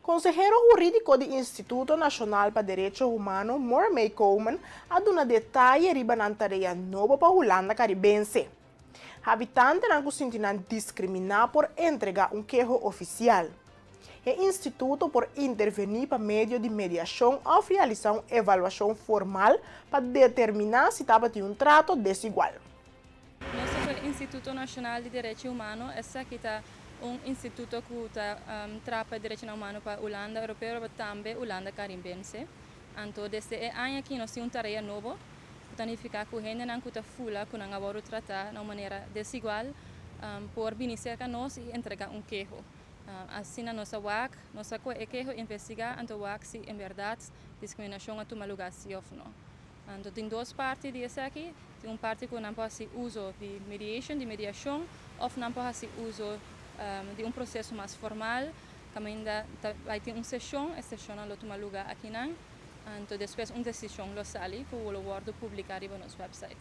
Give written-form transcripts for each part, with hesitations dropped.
Konsehero hurídiko di Instituto Nashonal pa Derecho Humano, Mormey Koeman, a duna detaye riba nan tarea nobo pa Hulanda Karibense. Habitantenan ku sinti nan diskriminá por entregá un keho ofisial. E instituto por intervení pa medio di mediashon òf realisá un evaluashon formal pa determiná si tabatin un trato desigual. Nos ta ku Instituto Nashonal di Derechi Humano, esaki ta un instituto ku ta traha pa e derechinan humano pa Hulanda Europeo pero tambe Hulanda Karibense. Anto desde e aña aki nos tin un tarea nobo ku ta nifiká ku hendenan ku ta fula ku nan a wòrdu tratá na un manera desigual por bini serka nos i entregá un keho. Asina nos a wak, nos a kohe e keho, investigá anto wak si en bèrdat diskriminashon a tuma lugá si òf no. Anto tin dos parti di esaki, tin un parti ku nan por hasi uso di mediation, di mediashon, òf nan por hasi uso di un proseso mas formal kaminda ta bai tin un seshon, e seshonnan lo tuma lugá akinan, anto despues un desishon lo sali ku lo wòrdu publiká riba nos wèpsait.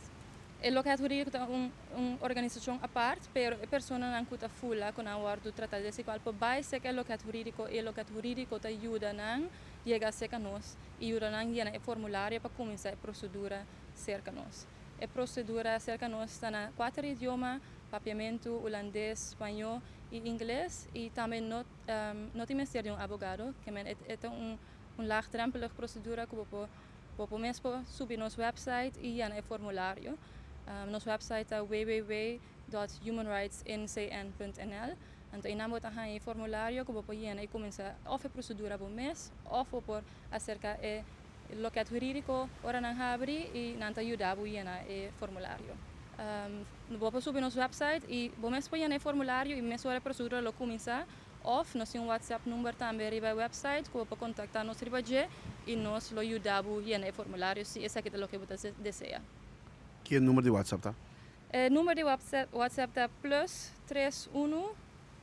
E Loket Hurídiko ta un un organisashon apart, pero e personanan ku ta fula ku nan wòrdu tratá desigual por bai serka e Loket Hurídiko i e Loket Hurídiko ta yuda nan yega serka nos i yuda nan yena e formulario pa kuminsá e prosedura serka nos. E prosedura serka nos ta na kuater idioma, papiamentu, hulandes, spañó i ingles i tambe no no tin mester di un abogado, ke men e ta un un laagdrempelig prosedura ku bo por bo por mes por subi nos website i yena e formulario. Nos website ta www.humanrightsincn.nl. Anto einan bo ta haña e formulario ku bo por yena i kuminsá òf e prosedura bo mes òf bo por aserká e loket hurídiko ora nan habri i nan ta yuda bo yena e formulario. Bo por subi nos website i bo mes por yena e formulario i mesora e prosedura lo kuminsá òf nos tin un WhatsApp number tambe riba e website ku bo por kontaktá nos riba dje i nos lo yuda bo yena e formulario si esaki ta loke bo ta desea. Ki e number di WhatsApp ta? E number di WhatsApp ta plus tres unu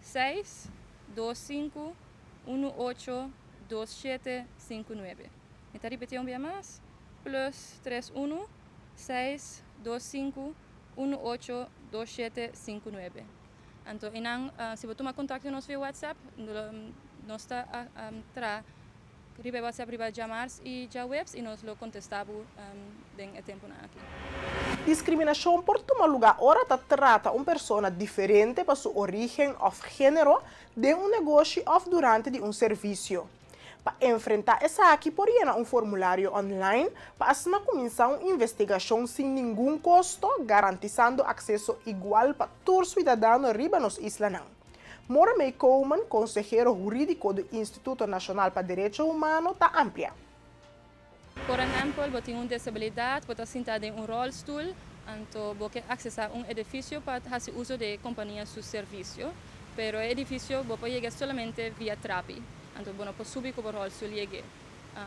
seis dos sinku unu ocho dos shete sinku nuebe. Mi ta ripití un bia mas, plus tres unu seis dos sinku unu ocho dos shete sinku nuebe. Anto einan si bo tuma kontakto ku nos via WhatsApp nos ta traha Riba e WhatsApp riba djamars i djaweps i nos lo kontestá bo den e tempunan aki. Diskriminashon por tuma lugá ora ta trata un persona diferente pa su orígen òf género den un negoshi òf durante di un servisio. Pa enfrentá esaki por yena un formulario online pa asina kuminsá un investigashon sin ningun kosto, garantisando akseso igual pa tur suidadano riba nos islanan. Moramey Koeman, konsehero hurídiko di Instituto Nashonal pa Derecho Humano, ta amplia. Por ehèmpel, bo tin un desabilidat, bo ta sintá den un ròlstul, anto bo ke aksesá un edifisio pa hasi uso di e kompania su servisio, pero e edifisio bo por yega solamente via trapi, anto bo no por subi ku bo ròlstul yeg'é.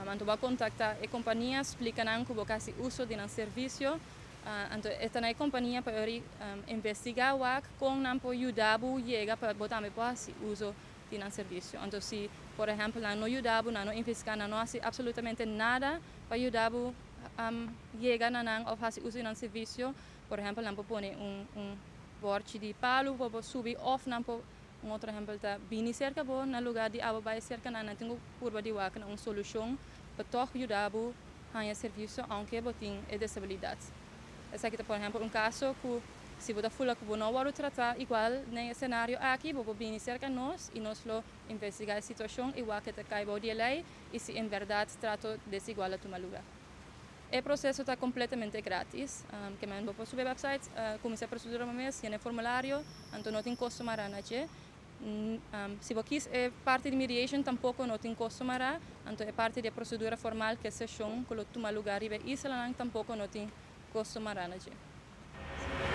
Anto bo a kontaktá e kompania, splika nan ku bo ke hasi uso di nan servisio, Anto e ta na e kompania pa ori investigá wak kon nan por yuda bo yega pa bo tambe por hasi uso di nan servisio. Anto si por ehèmpel nan no yuda bo, nan no investigá, nan no hasi apsolutamente nada pa yuda bo yega na nan òf hasi uso di nan servisio, por ehèmpel nan por pone un un bòrchi di palu pa bo subi òf nan por, un otro ehèmpel ta bini serka bo na lugá di abo bai serka nan, nan tin ku purba di wak na un solushon pa tòg yuda bo haña servisio aunke bo tin e desabilidat. Esaki ta por ehèmpel un kaso ku si bo ta fula ku bo no wòrdu tratá igual den e senario aki, bo por bini serka nos i nos lo investigá e situashon i wak ke ta kai bou di e lei i si en bèrdat trato desigual a tuma lugá. E proseso ta kompletamente grátis. Ke men bo por subi e wèpsait, kuminsá e prosedura bo mes, yena e formulario, anto no tin kosto mará na dje. Si bo kis e parti di mediation tampoko no tin kosto mará, anto e parti di e prosedura formal ku e seshon ku lo tuma lugá riba e islanan tampoko no tin kosto mará na dje.